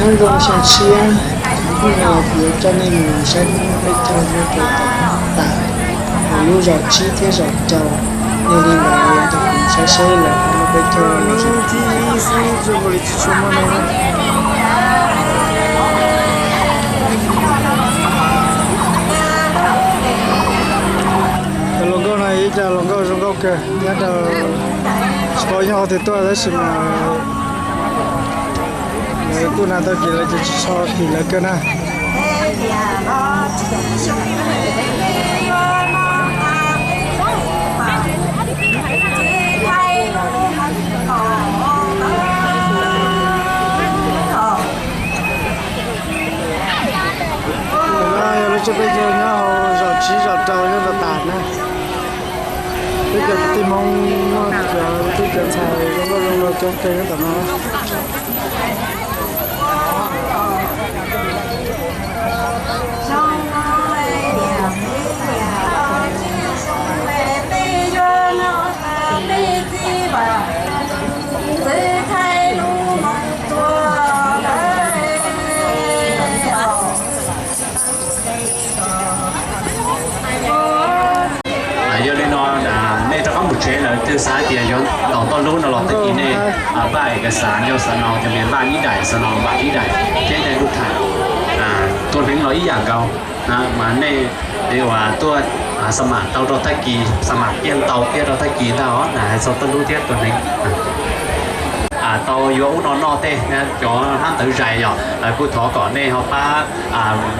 Nyob zoo xyoo tshiab, hnub no kuv yuav coj nej mus saib hnub peb caug nyob rau tom tas, hauv lub zos tsib thiab zos rau. Yog li ntawd kuv saib saib lawm hnub peb caug. Cov hluas nkauj no ib co hluas nkauj zoo nkauj kawg nyob rau, tsis paub nyob qhov twg tuaj tab sis mas lawv kuj nag tau kis lawv ces tsis tso kis lawv kawg na. No yog lub tsheb peb caug nyob hauv zos tsib zos rau nyob rau tas na. Peb cov kwv tij Hmoob muaj cov tub cov ntxhais zoo nkauj zoo nraug coob kawg nyob tom no. Yog li no nej rov qab mus tsev lawm twb xav tias yuav ntaus toj lub no los tag kis nej pab ib daim xav, yog xav no cov niag vaj ib daim, xav no vaj ib daim, thiab nej lub tham tuaj hneev los ib yam nkaus. Mas nej uas tuaj xas mas tau rau tag kis, xas mas kiag ntau kiag rau tag kis ntag os, hais txog toj lub thiab tuaj hneev. Tau yuav ub no noj tej cov hnab ntawv zais yom, kuj thov kom nej ho pab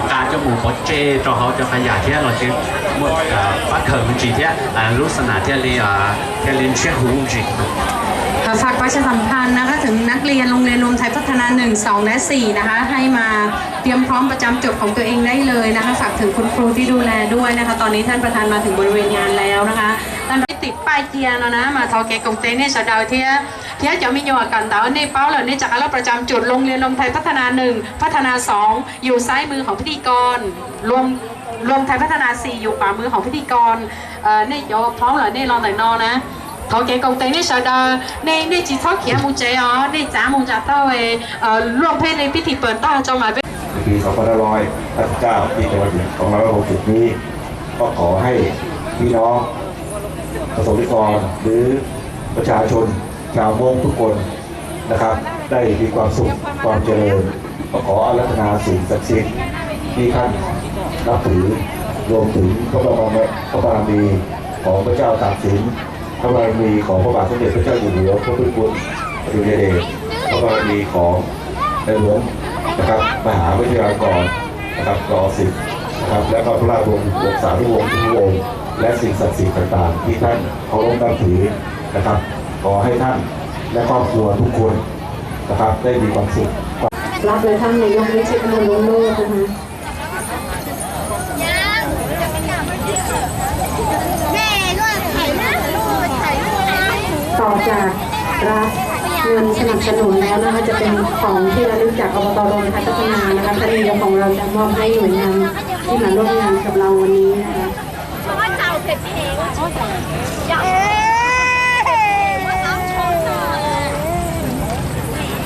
nqa coj mus pov tseg rau hauv cov qhov yam thiab los sis muaj pab khaws me ntsis thiab lub xas nas thiaj li thiaj li ntshiab huv ntsis. Và phạt qua cho thẩm判นะครับ ถึงนักเรียนโรงเรียนรวมไทยพัฒนาหนึ่ง สอง และ สี่ นะคะ ให้มาเตรียมพร้อมประจำจุดของตัวเองได้เลยนะคะ ฝากถึงคุณครูที่ดูแลด้วยนะคะ ตอนนี้ท่านประธานมาถึงบริเวณงานแล้วนะคะ ท่านที่ติดป้ายเกียร์แล้วนะ มา thov kev koom tes nej sawv daws thiab, thiab cov me nyuam kawm ntawv nej paub lawm nej rov qab los ประจำจุด โรงเรียนรวมไทยพัฒนาหนึ่ง พัฒนาสอง อยู่ซ้ายมือของพิธีกร รวม รวมไทยพัฒนาสี่ อยู่ขวามือของพิธีกร nej cov paub lawm nej los ntawm no na. Thov kev koom tes nej sawv daws, nej nej tsis txhob khiav mus tsev os, nej txav mus nram taug luaj phem li pib thim pawm tag tso mas peb ปี สองพันห้าร้อยห้าสิบเก้า ที่จะมาถึง สองพันห้าร้อยหกสิบ นี้ ก็ขอให้พี่น้องประสงค์นิกร หรือประชาชนชาวมงทุกคน นะครับ ได้มีความสุขความเจริญ ก็ขออาราธนาสิ่งศักดิ์สิทธิ์ที่ท่านนับถือ รวมถึงพระบารมี พระบารมีของพระเจ้าตากสิน พระบารมีของพระบาทสมเด็จพระเจ้าอยู่หัว พระพุทธคุณอดุลยเดช พระบารมีของในหลวงนะครับ มหาวิทยาลงกรณ์นะครับ ร.สิบ นะครับ และก็พระราชวงศ์วงศานุวงศ์ทุกพระองค์ และสิ่งศักดิ์สิทธิ์ต่างๆ ที่ท่านเคารพนับถือนะครับ ขอให้ท่านและครอบครัวทุกคนนะครับ ได้มีความสุข รับเลยท่านนายกวิชิต บุญรุ่งโรจน์นะคะ ต่อจากรับเงินสนับสนุนแล้วนะคะ จะเป็นของที่ระลึกจาก อบต.รวมไทยพัฒนานะคะ ท่านนายกของเราจะมอบให้หน่วยงานที่มาร่วมงานกับเราวันนี้นะคะ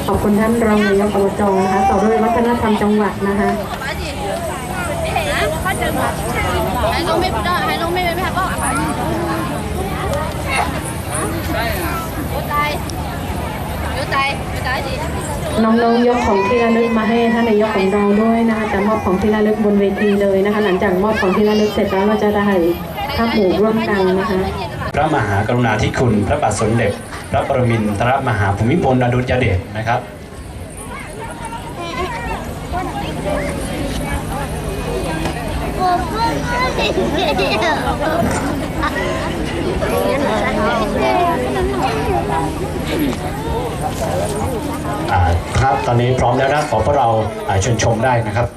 ขอบคุณท่านรองนายกอบจ.นะคะ ต่อด้วยวัฒนธรรมจังหวัดนะคะ น้องๆยกของที่ระลึกมาให้ท่านนายกของเราด้วยนะคะ จะมอบของที่ระลึกบนเวทีเลยนะคะ หลังจากมอบของที่ระลึกเสร็จแล้วเราจะถ่ายภาพหมู่ร่วมกันนะคะ พระมหากรุณาธิคุณพระบาทสมเด็จพระปรมินทรมหาภูมิพลอดุลยเดชนะครับ อ่า ครับ ตอนนี้พร้อมแล้วนะ ขอพวกเรา อ่า เชิญชมได้นะครับ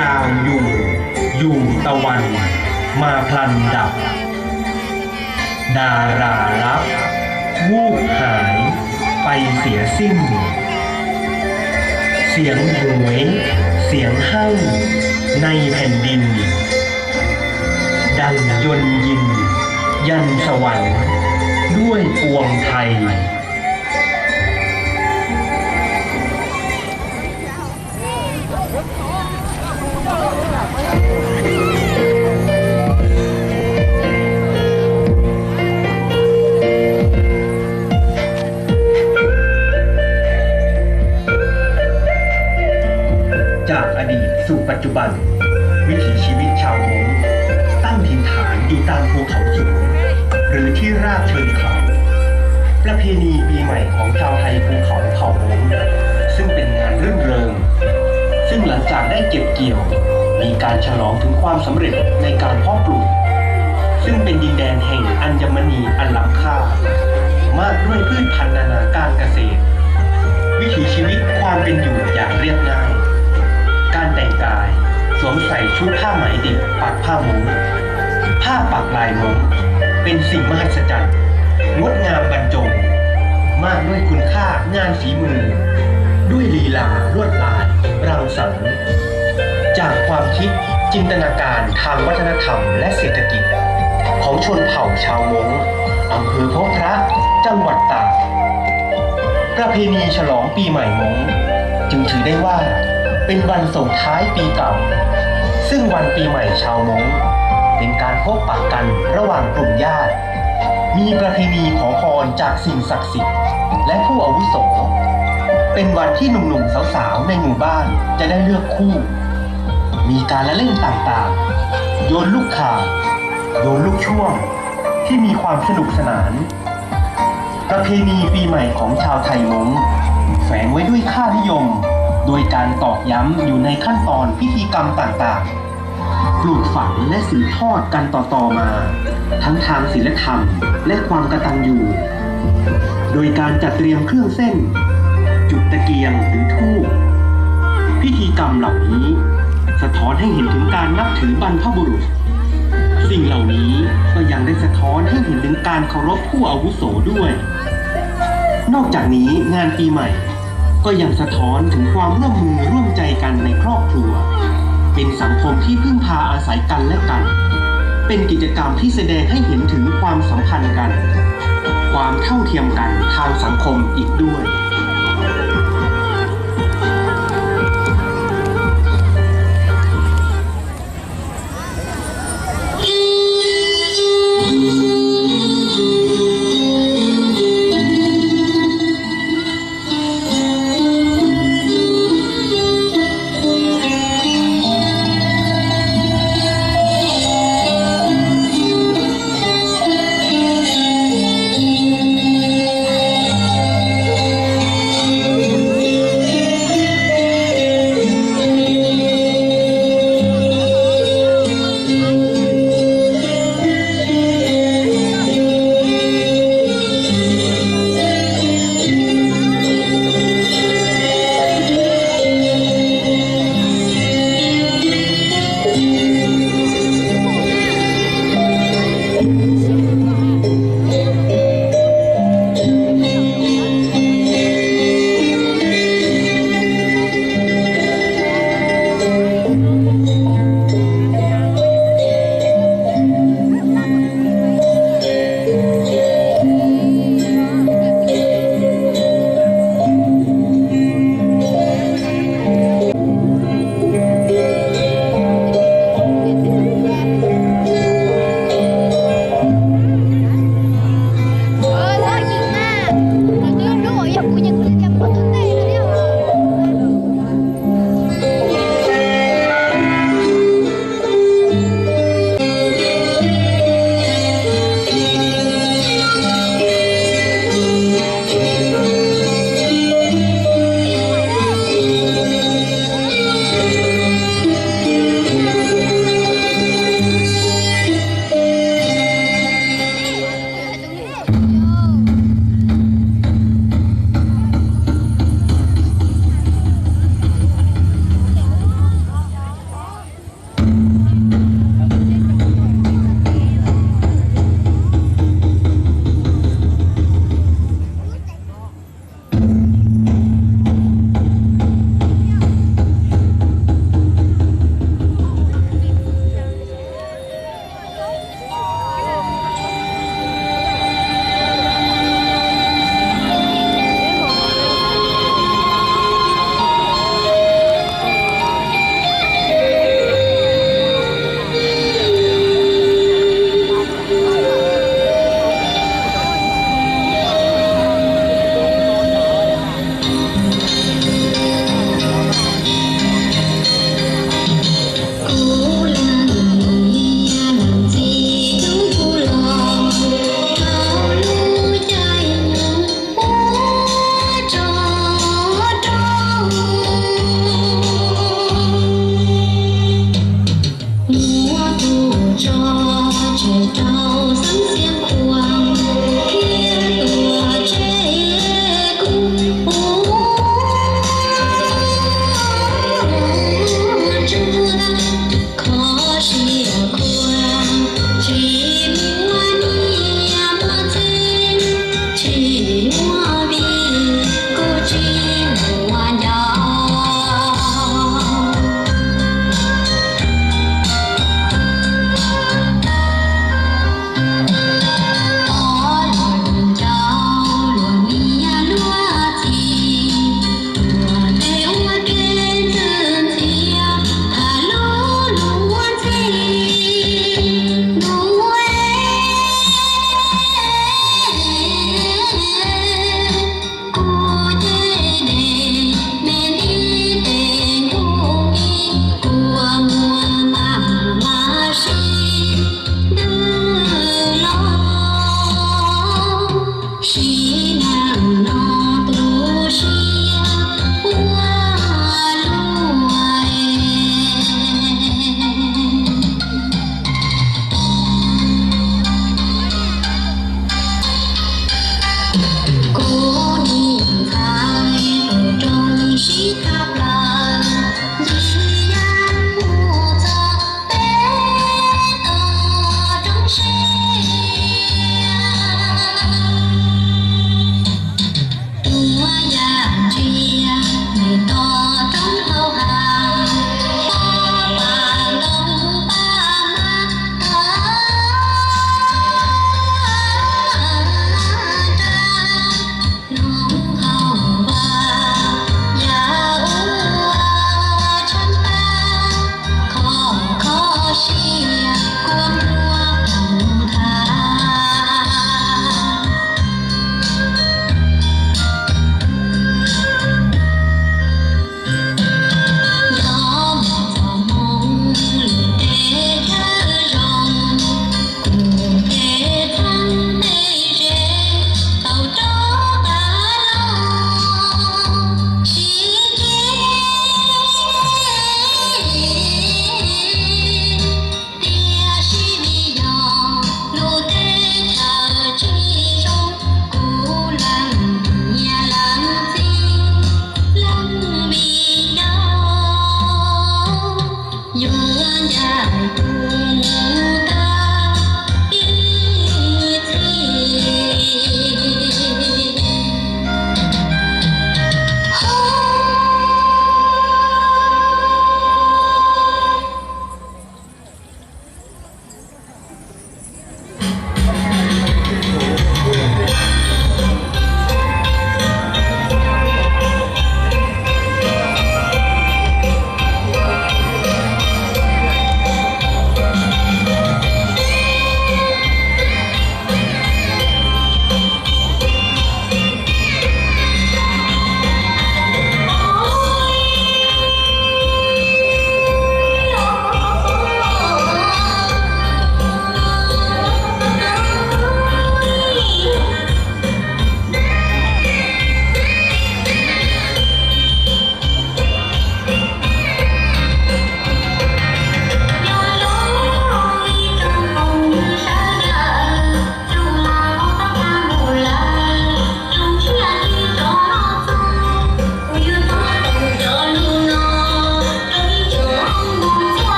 ราวอยู่ อยู่ตะวัน มาพลันดับ ดารารัก วูบหายไปเสียสิ้น เสียงโหย เสียงไห้ ในแผ่นดิน ดังยนต์ยิน ยันสวรรค์ ด้วยปวงไทย จากอดีตสู่ปัจจุบัน วิถีชีวิตชาวมงตั้งถิ่นฐานอยู่ตามภูเขาสูง หรือที่ราบเชิงเขา ประเพณีปีใหม่ของชาวไทยภูเขาเผ่ามงซึ่งเป็นงานรื่นเริง ซึ่งหลังจากได้เก็บเกี่ยว มีการฉลองถึงความสำเร็จในการเพาะปลูก ซึ่งเป็นดินแดนแห่งอัญมณีอันล้ำค่า มากด้วยพืชพันธุ์นานาการเกษตร วิถีชีวิตความเป็นอยู่อย่างเรียบง่าย การแต่งกาย สวมใส่ชุดผ้าไหมดิบปักผ้ามง ผ้าปักลายมงเป็นสิ่งมหัศจรรย์ งดงามบรรจง มากด้วยคุณค่างานฝีมือ ด้วยลีลาลวดลายรังสรรค์ จากความคิดจินตนาการทางวัฒนธรรมและเศรษฐกิจ ของชนเผ่าชาวมงอำเภอพบพระ จังหวัดตาก ประเพณีฉลองปีใหม่มงจึงถือได้ว่าเป็นวันส่งท้ายปีเก่า ซึ่งวันปีใหม่ชาวมงเป็นการพบปะกันระหว่างกลุ่มญาติ มีประเพณีขอพรจากสิ่งศักดิ์สิทธิ์และผู้อาวุโส เป็นวันที่หนุ่มๆสาวๆในหมู่บ้านจะได้เลือกคู่ มีการละเล่นต่างๆ โยนลูกข่าง โยนลูกช่วง ที่มีความสนุกสนาน ประเพณีปีใหม่ของชาวไทยมงแฝงไว้ด้วยค่านิยม โดยการตอกย้ำอยู่ในขั้นตอนพิธีกรรมต่างๆ ปลูกฝังและสืบทอดกันต่อๆมา ทั้งทางศีลธรรมและความกตัญญู โดยการจัดเตรียมเครื่องเส้น จุดตะเกียงหรือธูป พิธีกรรมเหล่านี้สะท้อนให้เห็นถึงการนับถือบรรพบุรุษ สิ่งเหล่านี้ก็ยังได้สะท้อนให้เห็นถึงการเคารพผู้อาวุโสด้วย นอกจากนี้งานปีใหม่ก็ยังสะท้อนถึงความร่วมมือร่วมใจกันในครอบครัว เป็นสังคมที่พึ่งพาอาศัยกันและกัน เป็นกิจกรรมที่แสดงให้เห็นถึงความสัมพันธ์กัน ความเท่าเทียมกันทางสังคมอีกด้วย Xiab Khuam thiab tuam tsev kuv ua ntsuag, kho siab khuam tsis muaj nyiaj muaj txiag, tsis muaj vij kuj tsis muaj nco.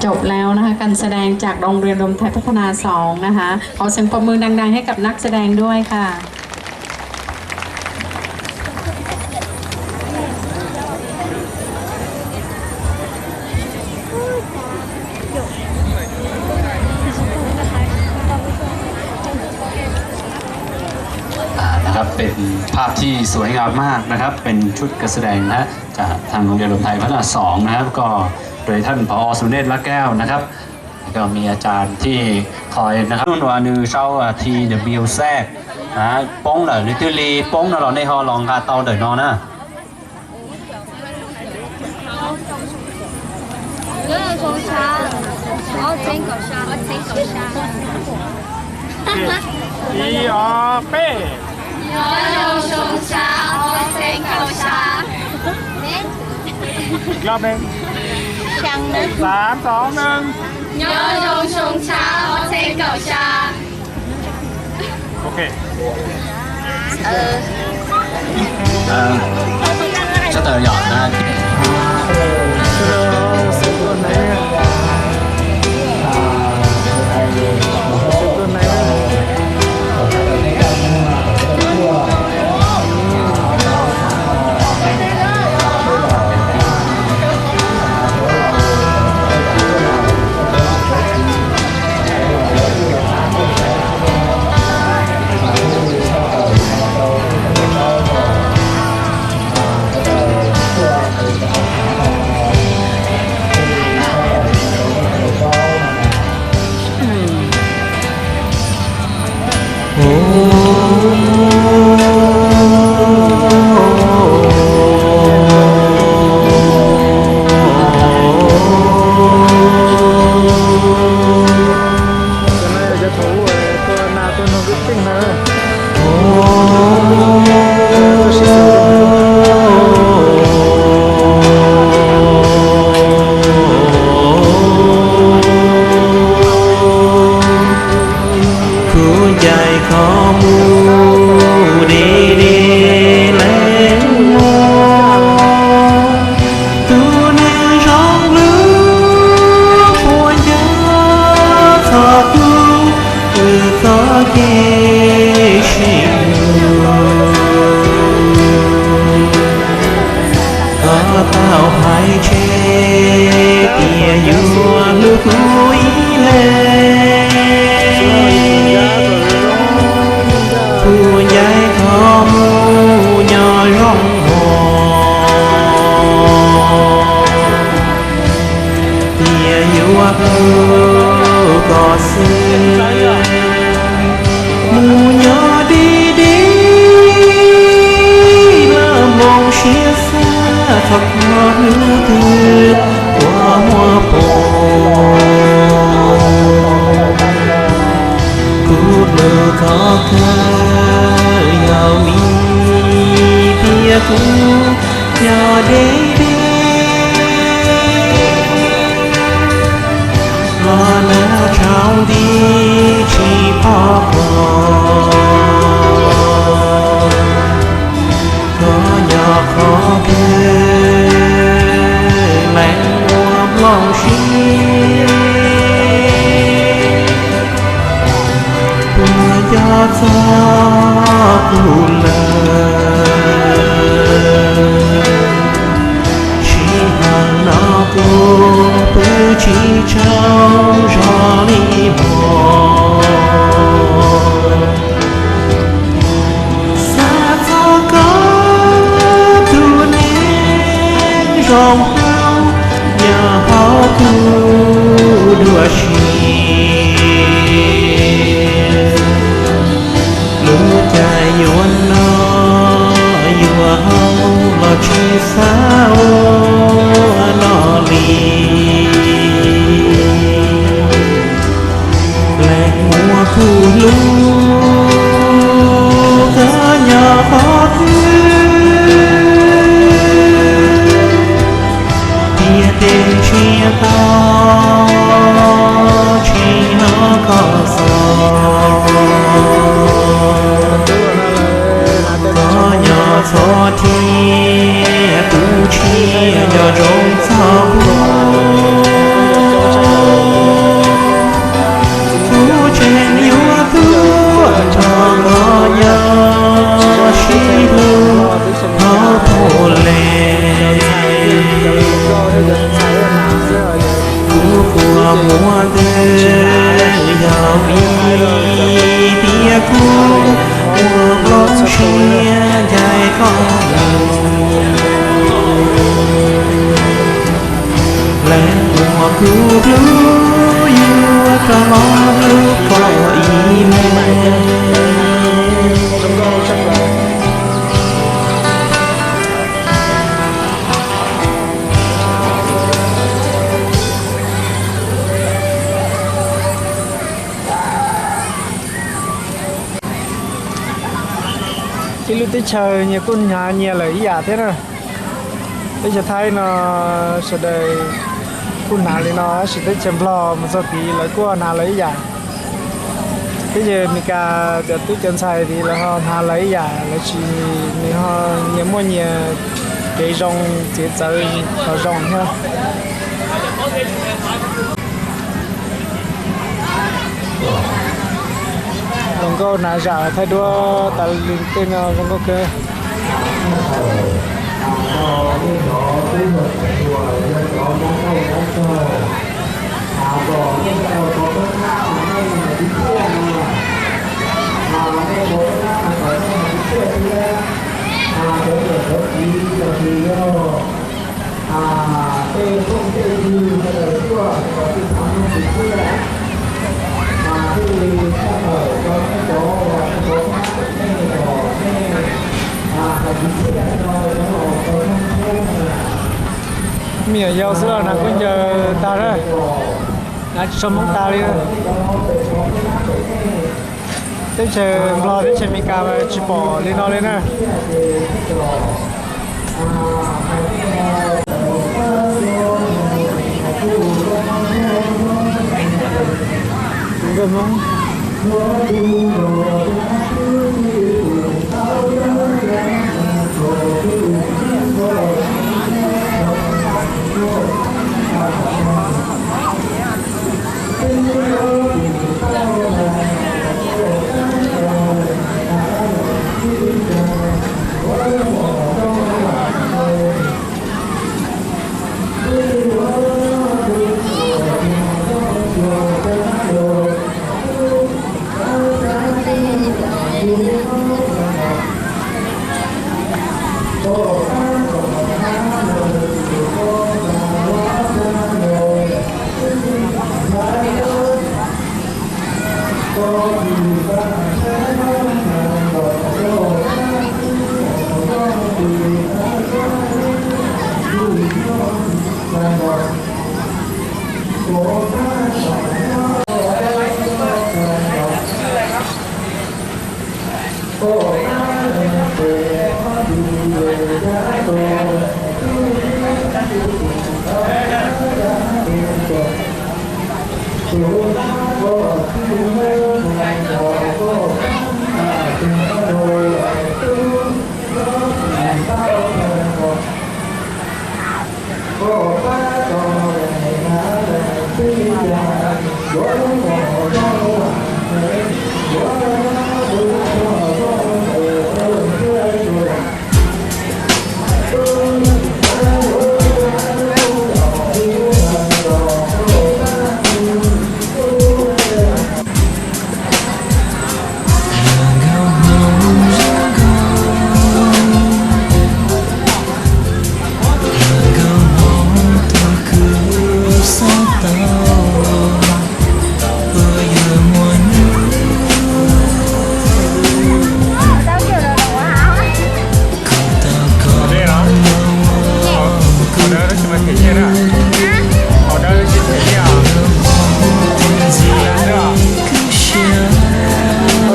จบแล้วนะคะ การแสดงจากโรงเรียนรวมไทยพัฒนาสองนะคะ ขอเสียงปรบมือดังๆให้กับนักแสดงด้วยค่ะ อ่า นะครับ เป็นภาพที่สวยงามมากนะครับ เป็นชุดการแสดงนะฮะ จากทางโรงเรียนรวมไทยพัฒนาสองนะครับ ก็โดยท่าน ผอ สุเนศ ลักแก้วนะครับ แล้วก็มีอาจารย์ที่คอยนะครับ Hnub no nws sau thi the music na, poob lawm, nws thiaj li poob no los nej ho los nqa tau ntawm no na. Ib, ob, peb. Nyob zoo zoo tshaj ob txhiab kaum xya. Ib lub, xav, xav, nees. Nyob zoo zoo tshaj ob txhiab kaum xya. Ok. Sawv daws yom na. Kuv ncaim koj mus deb deb lawm, tus neeg zoo lub puas nco txog kuv, wb txoj kev sib hlub. Koj tau hais tseg tias yuav hlub kuv ib leeg. Kuv ncaim koj mus nyob zoo mog, tias yuav hlub koj xwb. Mus nyob deb deb los moo siab xav txog koj hnub twg ua muaj poob. Kuv hlub koj kawg yog vim tias kuv nyob deb deb los nag tsaus nti tsis pom koj. Koj nyob qhov twg leej ua nplooj siab, puas nco txog kuv lawm. Sim neej no kuv pw tsis tsaug zog li mog. Xav txog koj tus neeg zoo hauv, nyob hauv kuv dua si. Lub caij yuav noj yuav haus los tsis xav ua luaj li. Leej muaj kuv hlub, koj nyob qhov twg, tiag tiag ntshiab tau tsis hnov koj xov. Koj nyob txhob thiab tus tshiab nco ntsoov txog kuv. Kuv quaj muaj ntev yog vim tias kuv ua nplooj siab ncaim koj mus. Lawv muab kuv hlub yuav rov los hlub koj ib me. Ib lub teb chaws nyias kuj hnav nyias lawm ib yam thiab na. Teb chaws Thaib no sawv daws kuj hnav li no, tab sis teb chaws Nplog mus txog tid lawv kuj hnav lawv ib yam. Teb chaws Amelikas cov tub cov ntxhais tid lawv ho hnav lawv ib yam, lawv tsis, nws ho nyias muaj nyias kev zoo txiav txawv qhov zoo thiab. Zoo nkauj na, zam thaij duab tas li tej no zoo nkauj kawg. Me nyuam yaus xwb los hnav khaub ncaws tag na, hnav tsis tshua Hmoob tas li. Teb chaws Nplog teb chaws Amelikas mas tsis pom li no li na. Nkauj Hmoob. Ua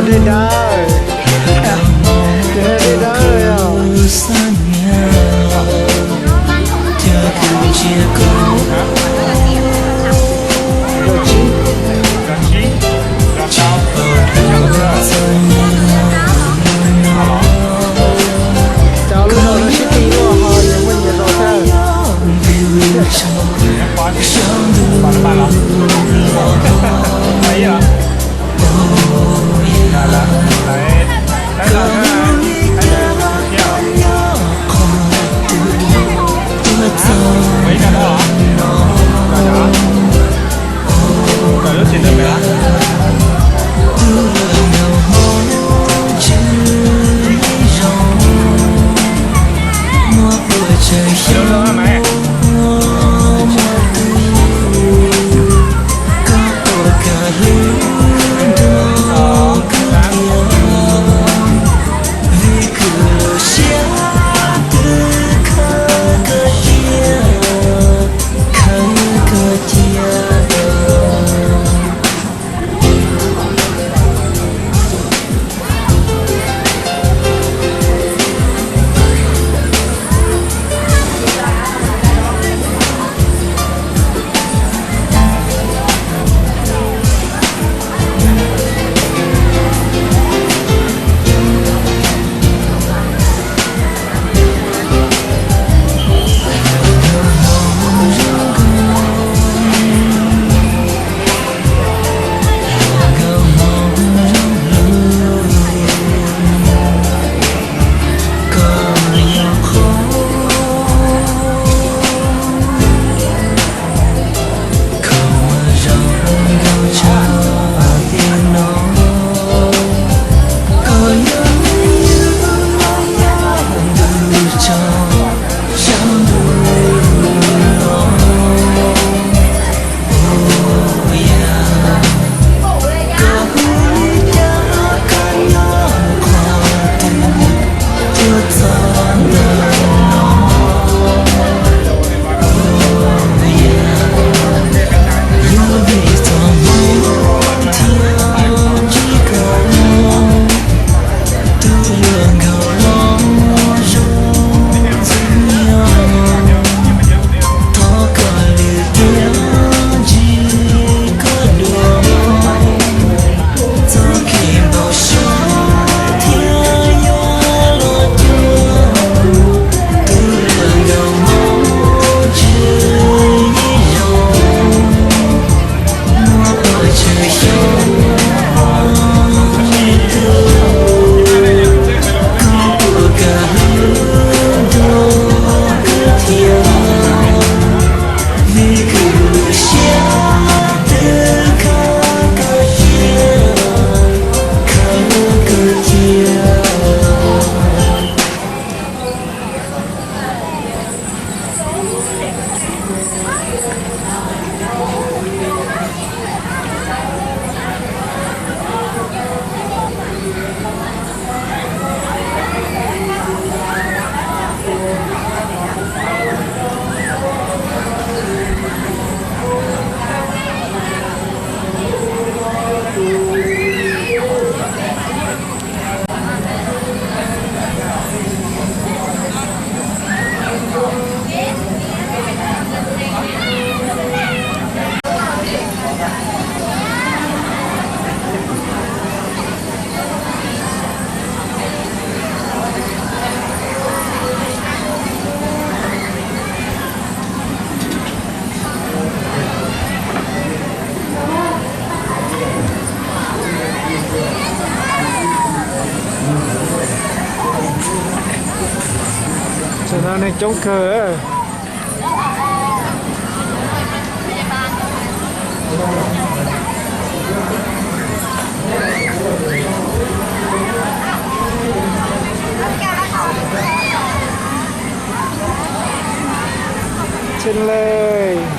dej dawb, dej dawb os. Cov lub no lub sib tw luaj ho yuav muaj nyias zos thiab. Tam no neeg coob kawg. Txhij lej.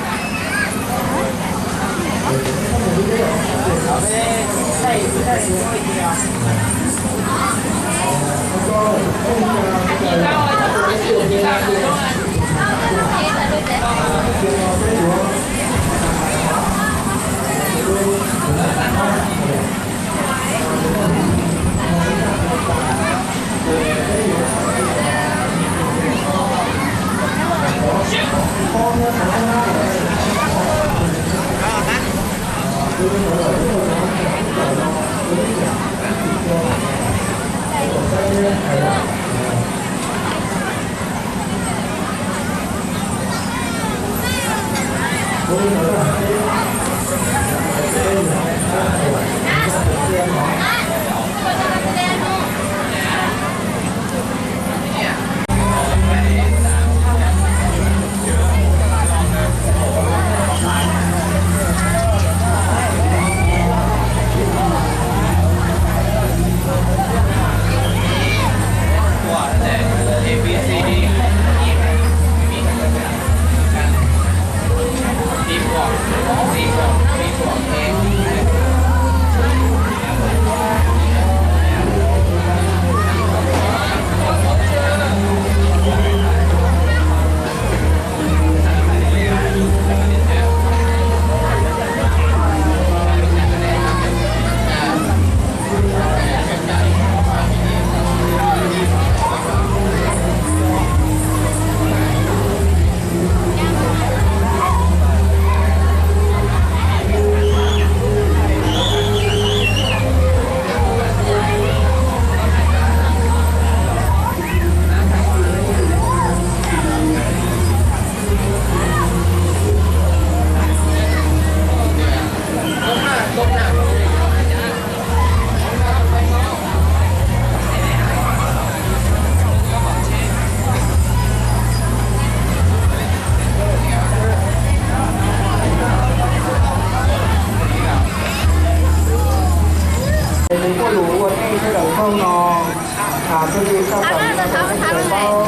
Tus twg tau tawm los rau sawv daws paub,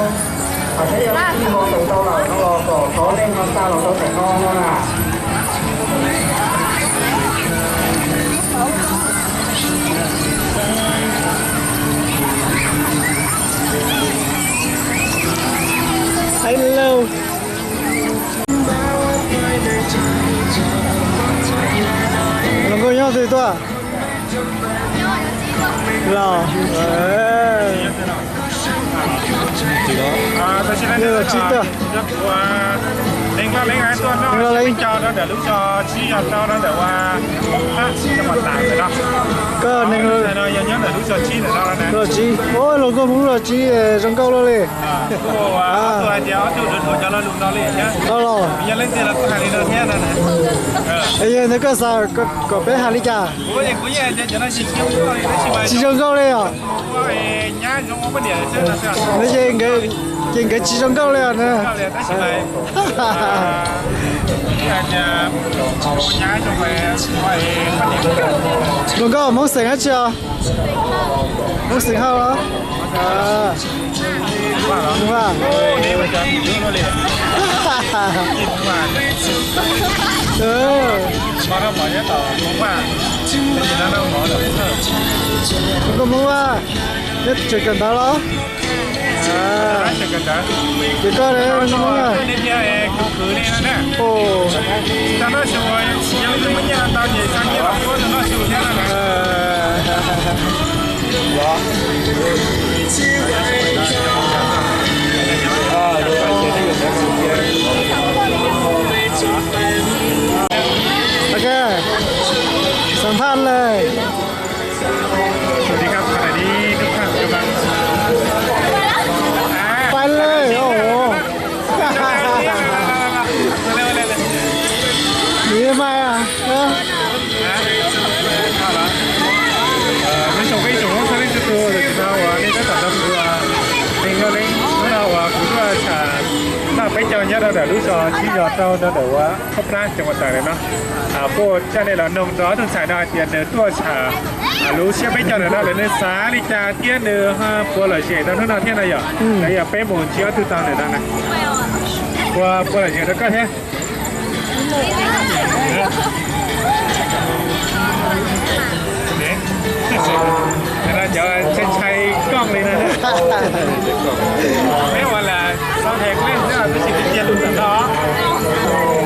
hos seb yog leej twg ho tawm tau lawm no los kom thov nej ho xa los rau ntawm no no na. Hello. Hluas nkauj nyob twg tuaj? Los, leej los tsib tuaj. Leej los leej. Koj neeg los tsib. Ua, hluas nkauj Hmoob los tsib, zoo nkauj luaj li. Los, yog ntawd koj xav kom peb hais li cas? Tsis zoo nkauj li os. Ces nkawd tsis zoo nkauj li os na. Hluas nkauj Hmoob xeem dab tsi os? Hmoob xeem Hauj los? Hmoob Vaj. Hluas nkauj Hmoob Vaj, nyob tseem kawm ntawv los? Ces koj Hmoob na. Ok, xam phaj lawm. Pais lawm os. Nws mas Nyob zoo ib tsoom Hmoob txhua leej txhua tus, tam sim no uas nej tab tom nrog kuv, hnub no uas kuv tuaj tsham noj peb caug nyob rau ntawm lub zos Tsib Zos Rau rau ntawm uas Phob Plab xeev Huas Tais ntawm no. Kuv coj nej los noog rau ob tug ntxhais no hais tias nws tuaj tsham lub xiab peb caug ntawm no lawm nws xav li cas thiab nws puas lom zem tau hnub no thiab no yom. Yog peb mus ntsib ob tug tau ntawm no na. Puas, puas lom zem rau koj thiab? Cov ntshai ntshai kooj li no. Peb ua lam xav hes lej xwb tab sis twb cia lus tam no,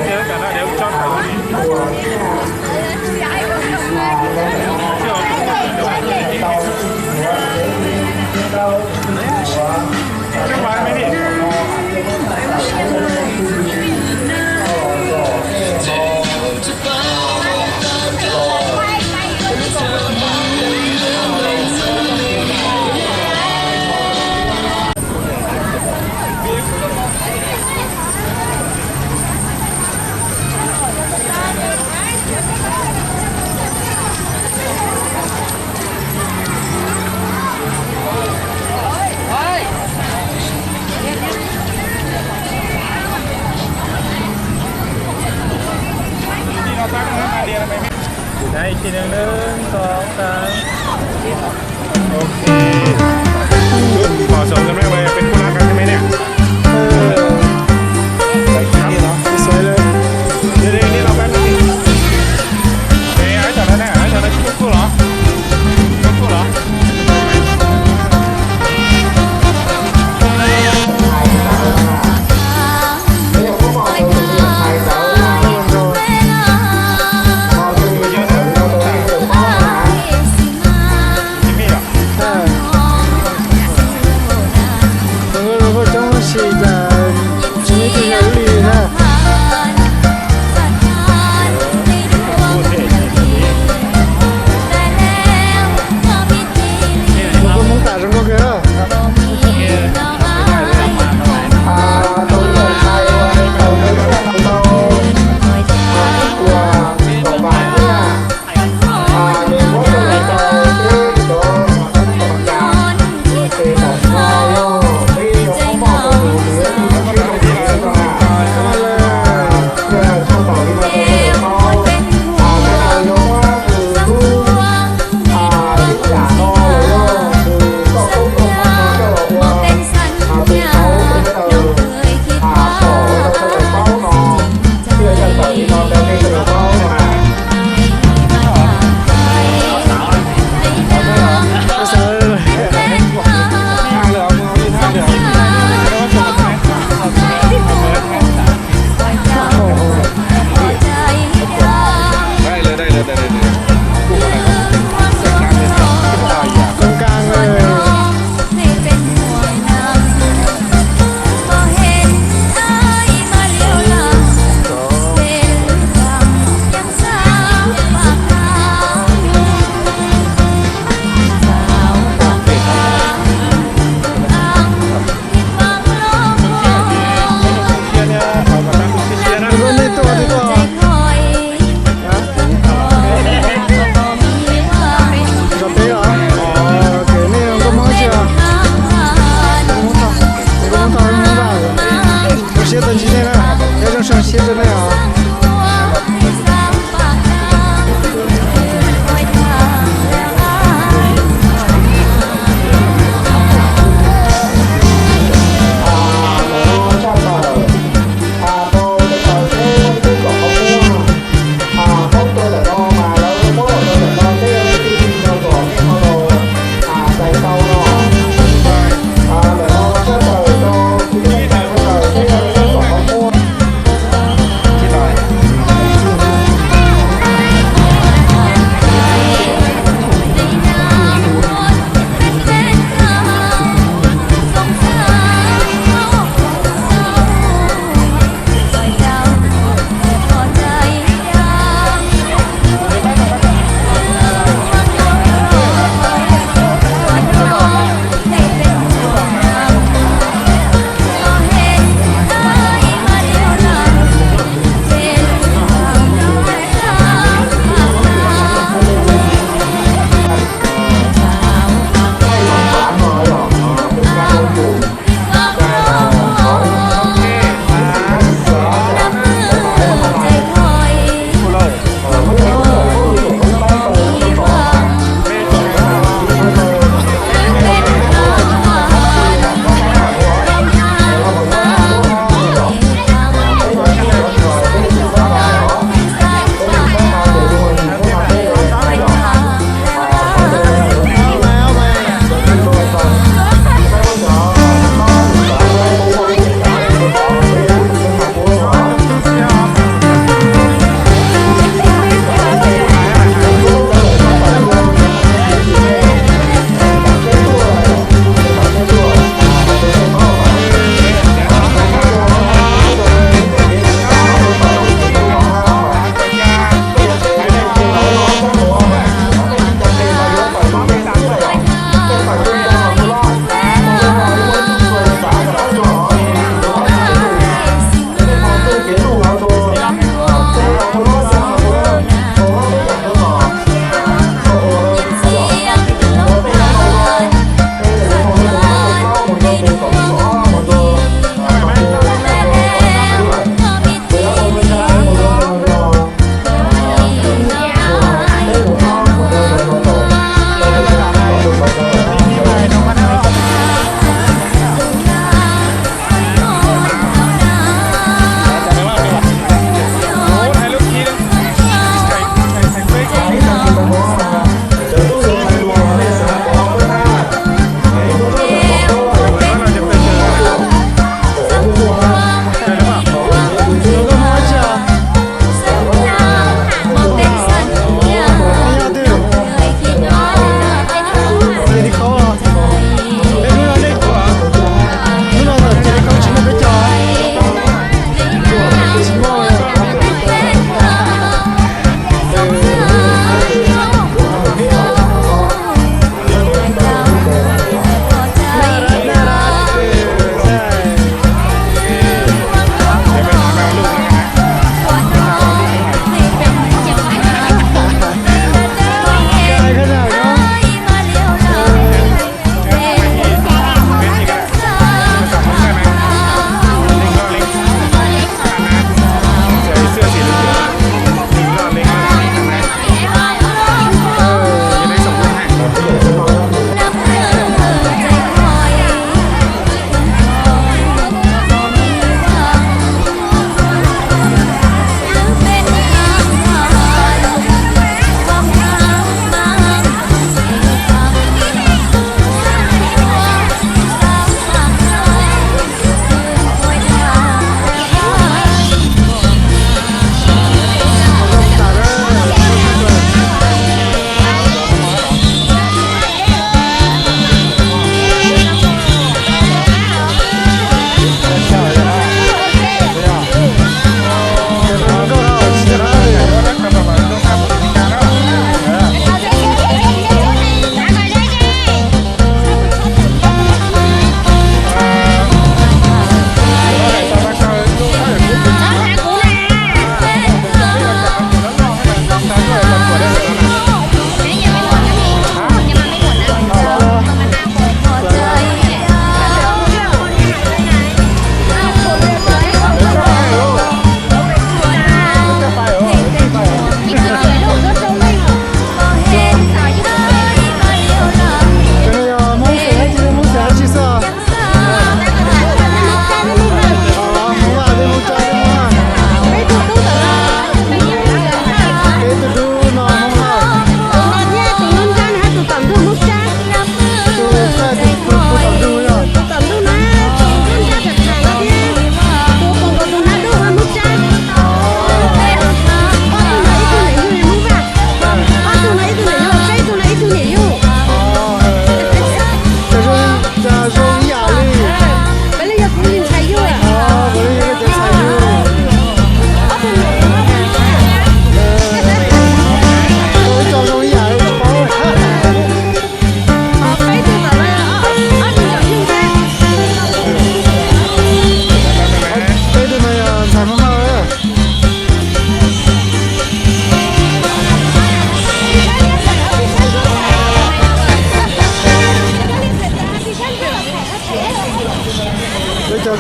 cia lus tam no dev tso tau li. Đấy, trên đường đơn có cái. Ok. Bỏ sổ cho mấy, mày bên khu lăng cái cho mày nè. Đi, đi, đi, đi, đi, đi. Ê, ai chọn nó nè, ai chọn nó chín mươi phút lắm. Chín mươi phút lắm. Tsis tau,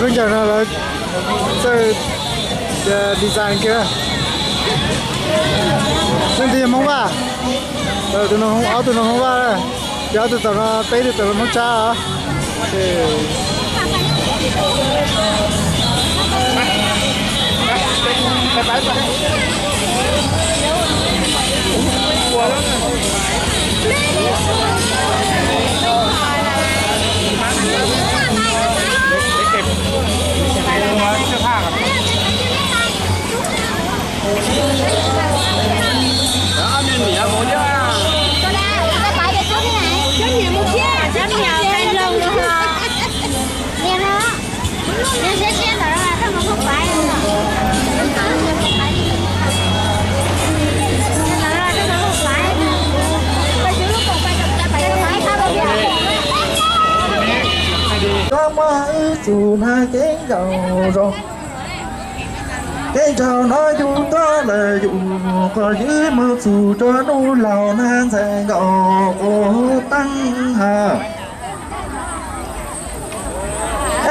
Lub ncauj no lawv txawj design kiag. Leej twg yog Hmoob Vaj? Tus no, ob tug no Hmoob Vaj, ces ob tug tom no, peb tug tom no Hmoob Tsab os. Koj muaj wb txuj na kev nkaum zoo, kev nraug no yus tuaj lawm yus, qhov ywb mus txug rua nub laug na ntxhais nkaum quas taab ha.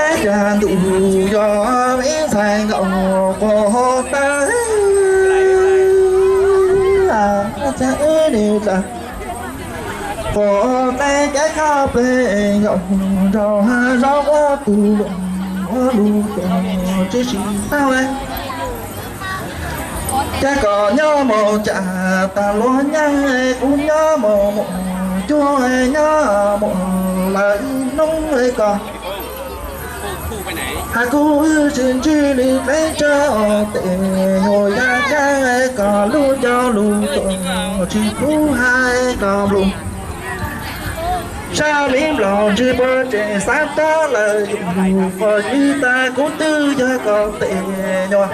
Eb, cas ntuj yog ib ntxhais nkaum quas taab, cas wb nim tsa quas taab kev kho pleg nkaum nraug ha zaub ua tus luam ua lug tuam tsi sim taug. Cas koj nyob mus cas tas luag nyaab, kuv nyob mus mus cuag nyob mus lawm ib hnub koj has kuv wb tsis ntsib li dleb rog tes nyuam yav nkaag, koj lub ncauj lug tuam tsis pub hais koj nplug. Sab li nplaum ntsis puag tsev xav tob lawm yus, qhov ywg tas kuv twb yog koj tes nyuam.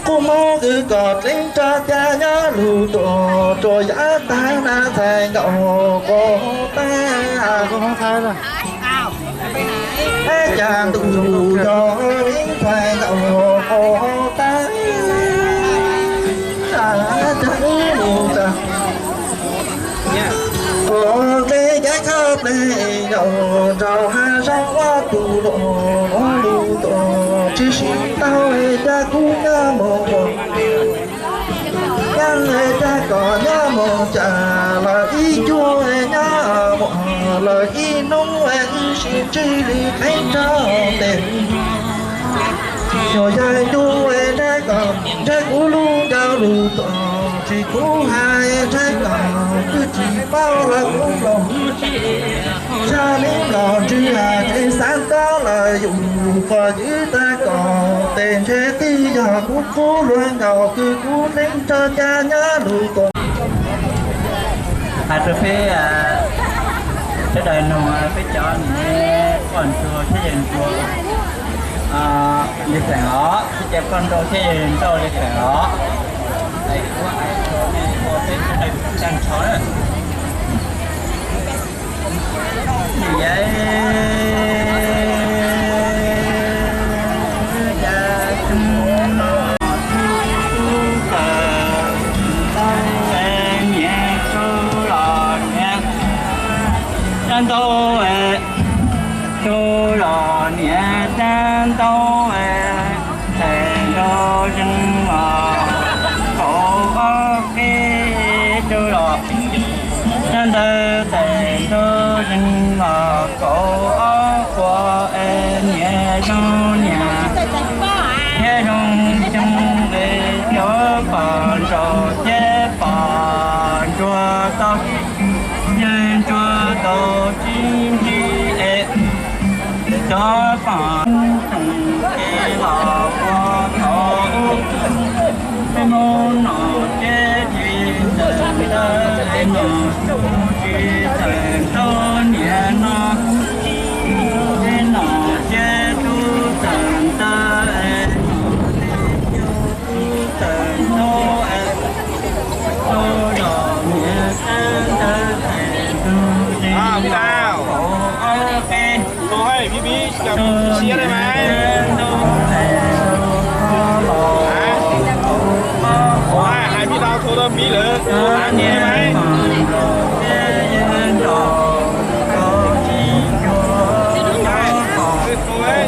Qub mob kws koj dleb rog ca nyob lug tuam rua yav taag na ntxhais nkaum quas taab. Eb, cas ntuj yog ib ntxhais nkaum quas taab, cas wb mus tas quas dleb kev kho pleg nkaum nraug ha zaub ua tus luam ua lug tuam tsi sim taug, cas kuv nyob mus mus nyaab, cas koj nyob mus cas lawm ib cuag nyob mus lawm ib hnub, wb tsis ntsib li dleb rog tes nyuam yav ncuab nrag koj nrag kuv lub ncauj lug tuam tsis pub hais nrag koj twb tsis paub lawm kuv nplaum. Sab li nplaum ntsis tsev xav tob lawm yus, qhov ywg tas koj tes ntshe twb yog kuv qub luag nkaus kws kuv dleb rog ca nyob lug tuam. Has rua peb sawv daws nug peb cov niam poj ntsuag thiab yawg ntsuag li feem os, peb cov poj nrauj thiab yawg nrauj li feem os. Peb sawv daws tag nrho na. Dab ntau, tsuj los niam dab ntau, thaij nrau zeeg os, kaum ob qib tsuj los, dab ntawd thaij nrau zeeg os, kaum ob quas es niam zoo niam, niam zoo xyoo es cov pom nraug ces pom ntsuag tau, yawg ntsuag tau tsis ntsib es cov pom tsoom ces los ua thaum ub, peb Hmoob nom ces tsis txawm ntawd es nom tsis txawm nrau niam no, peb nom ces tub txawm ntawd es nom tsis txawm nrau es tsuj los niam dab ntawd thaij nrau zeeg os, kaum ob qib. Hãy subscribe cho kênh Ghiền Mì Gõ để không bỏ lỡ những video hấp dẫn.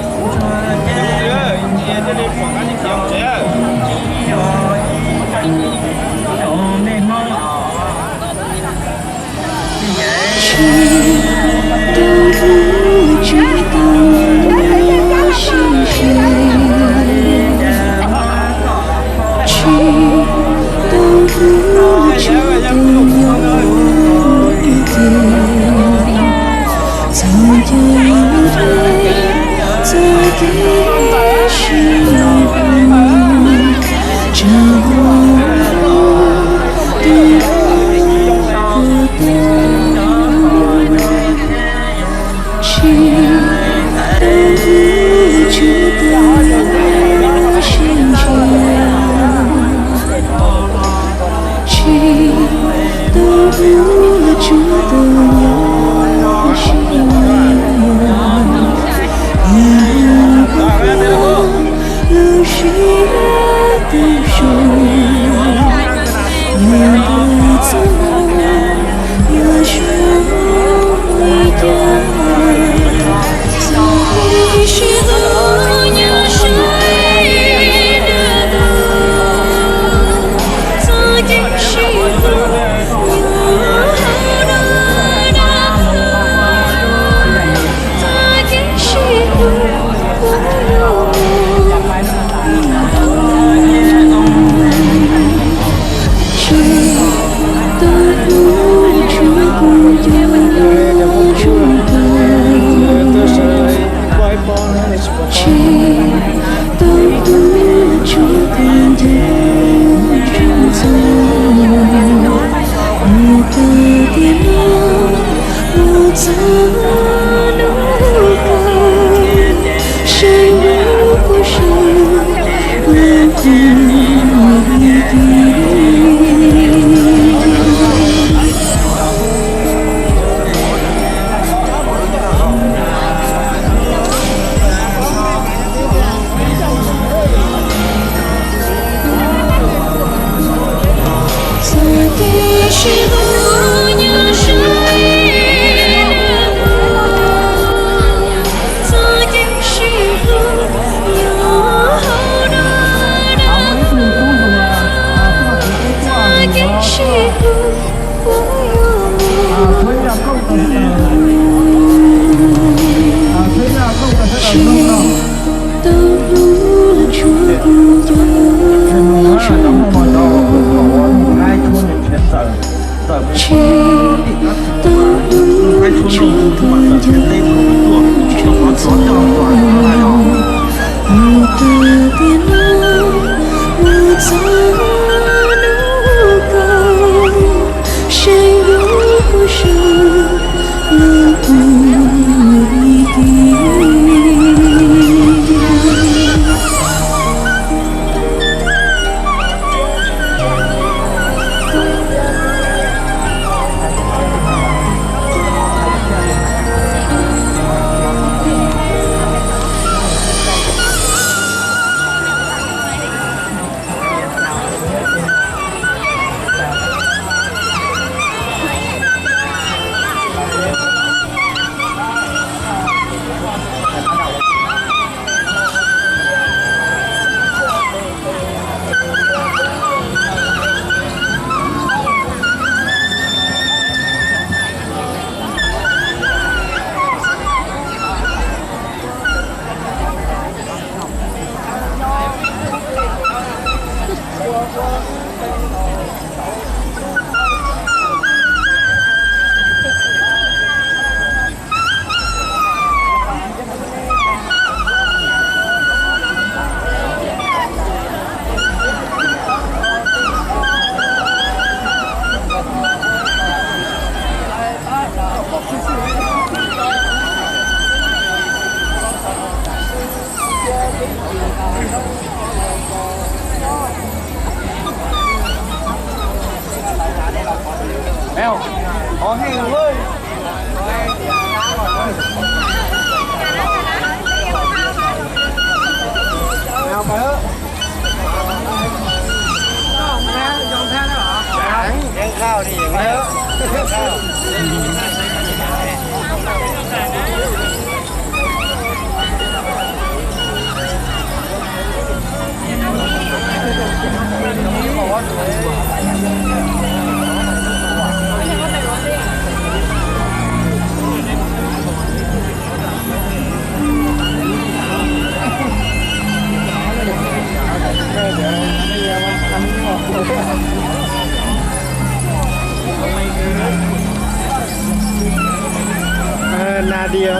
Nadia.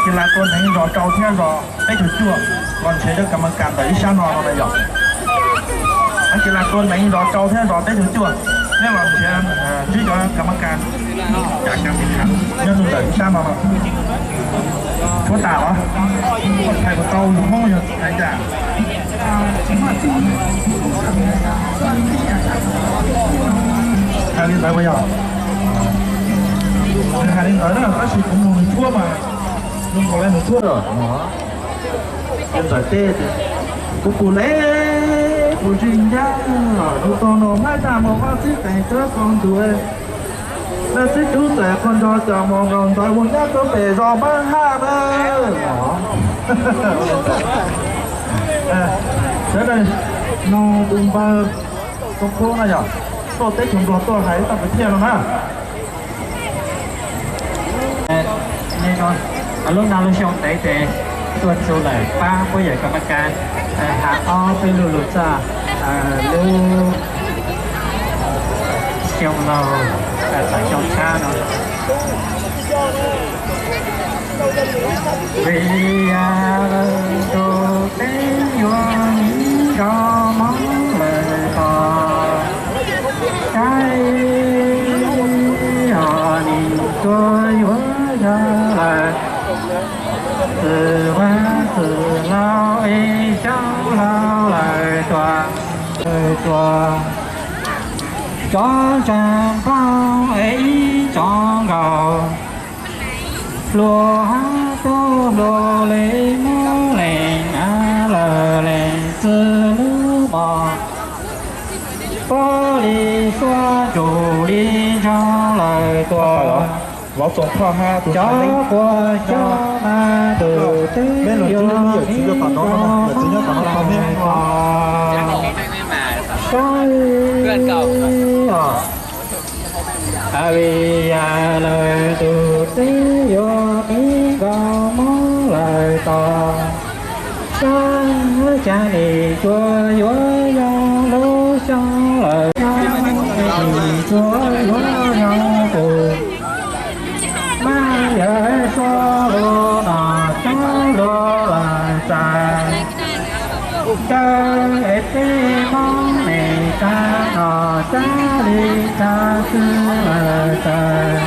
Ces lam tua neev zos rau thiab zos peb caug cuaj los nrhiav cov kas mas kas ntawm ib sab no no na yom. Ces lam tua neev zos rau thiab zos peb caug cuaj, neb los nrhiav ntsib cov kas mas kas, cam kas tiv kham nyob rau ntawm ib sab no no. Tshuav tas los hais kom tau lus Hmoob yog hais cas. Hais li ntawd puas yog? Hais li ntawd na, tab sis kuv mus nws tshuab mas, nws nkaus li nws tshuab lawm. Ntxawm teb tias, kuv pum le, pum tsis ncaj, tus tog no hmab tag mus vaj txib teem tsawb qau ntuj, vaj txib tub txais qhov nrog cov mos nkaus ntawd mus nyob rau pem zos Npab Haj na. Sawv daws, no tus npawg Txoov Kub no yog tuaj teb chaws Nplog tuaj hais txoj kwv tij no na. Lub no lub xyoo ntev ces tuaj txug lawm pab puab yawm kas mas kas, has ob peb lug lug txog lub xyoo laug, tawm xyoo tshab no. Vim yog lawv tus teb yuav miv nrog Hmoob lawm tos, saib os nim tuaj yuav yog lawm. Txwm Vaj txwm Laus es Xyooj Laus lawv tuaj, lawv tuaj, cov ntsa nplooj es ib tsoom nkaus. Hluas hab tub hluas le Hmoob leej av lawm leej txwv lub mos, pob li suab ntsug li ntsoog lawm tuaj. Cov quas cov mas tus teb yuav miv nrog Hmoob lawm tos, saib os. Vim yog lawv tus teb yuav miv nrog Hmoob lawm tos, saib cas nim tuaj yuav yog lub xyoo lawm, nim tuaj yuav yog tus, mas yawg suav lug no txhob lug lawm txawm, ntawd es peb Hmoob nim tag no txhob li tag xwb lawm txawm,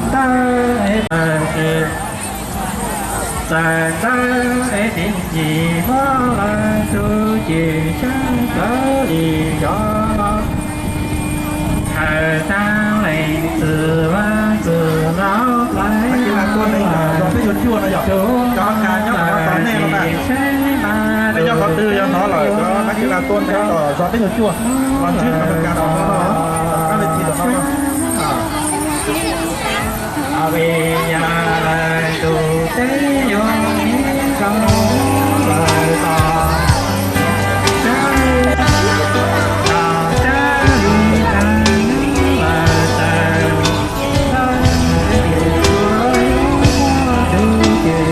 ntawd es txawm ces, txawm ntawd es tib yim muab lawv tus cim sab tawv li cov no. Hawm tau leej txwv Vaj txwv Laus lawm, tus lawm tib sab mas, nej nyob qhov twg yog hnov lawm, cov nab kis las tuaj ntev tom zos peb nyuag cuaj los ntsib qhov Amelikas tom no, kab li ti tom no. Vim yog lawv tus teb yuav miv nrog Hmoob lawm tos, saib, saib li tag lawm txawm, saib tus yuav tus ces, saib tus yuav tus ces,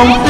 Hmoob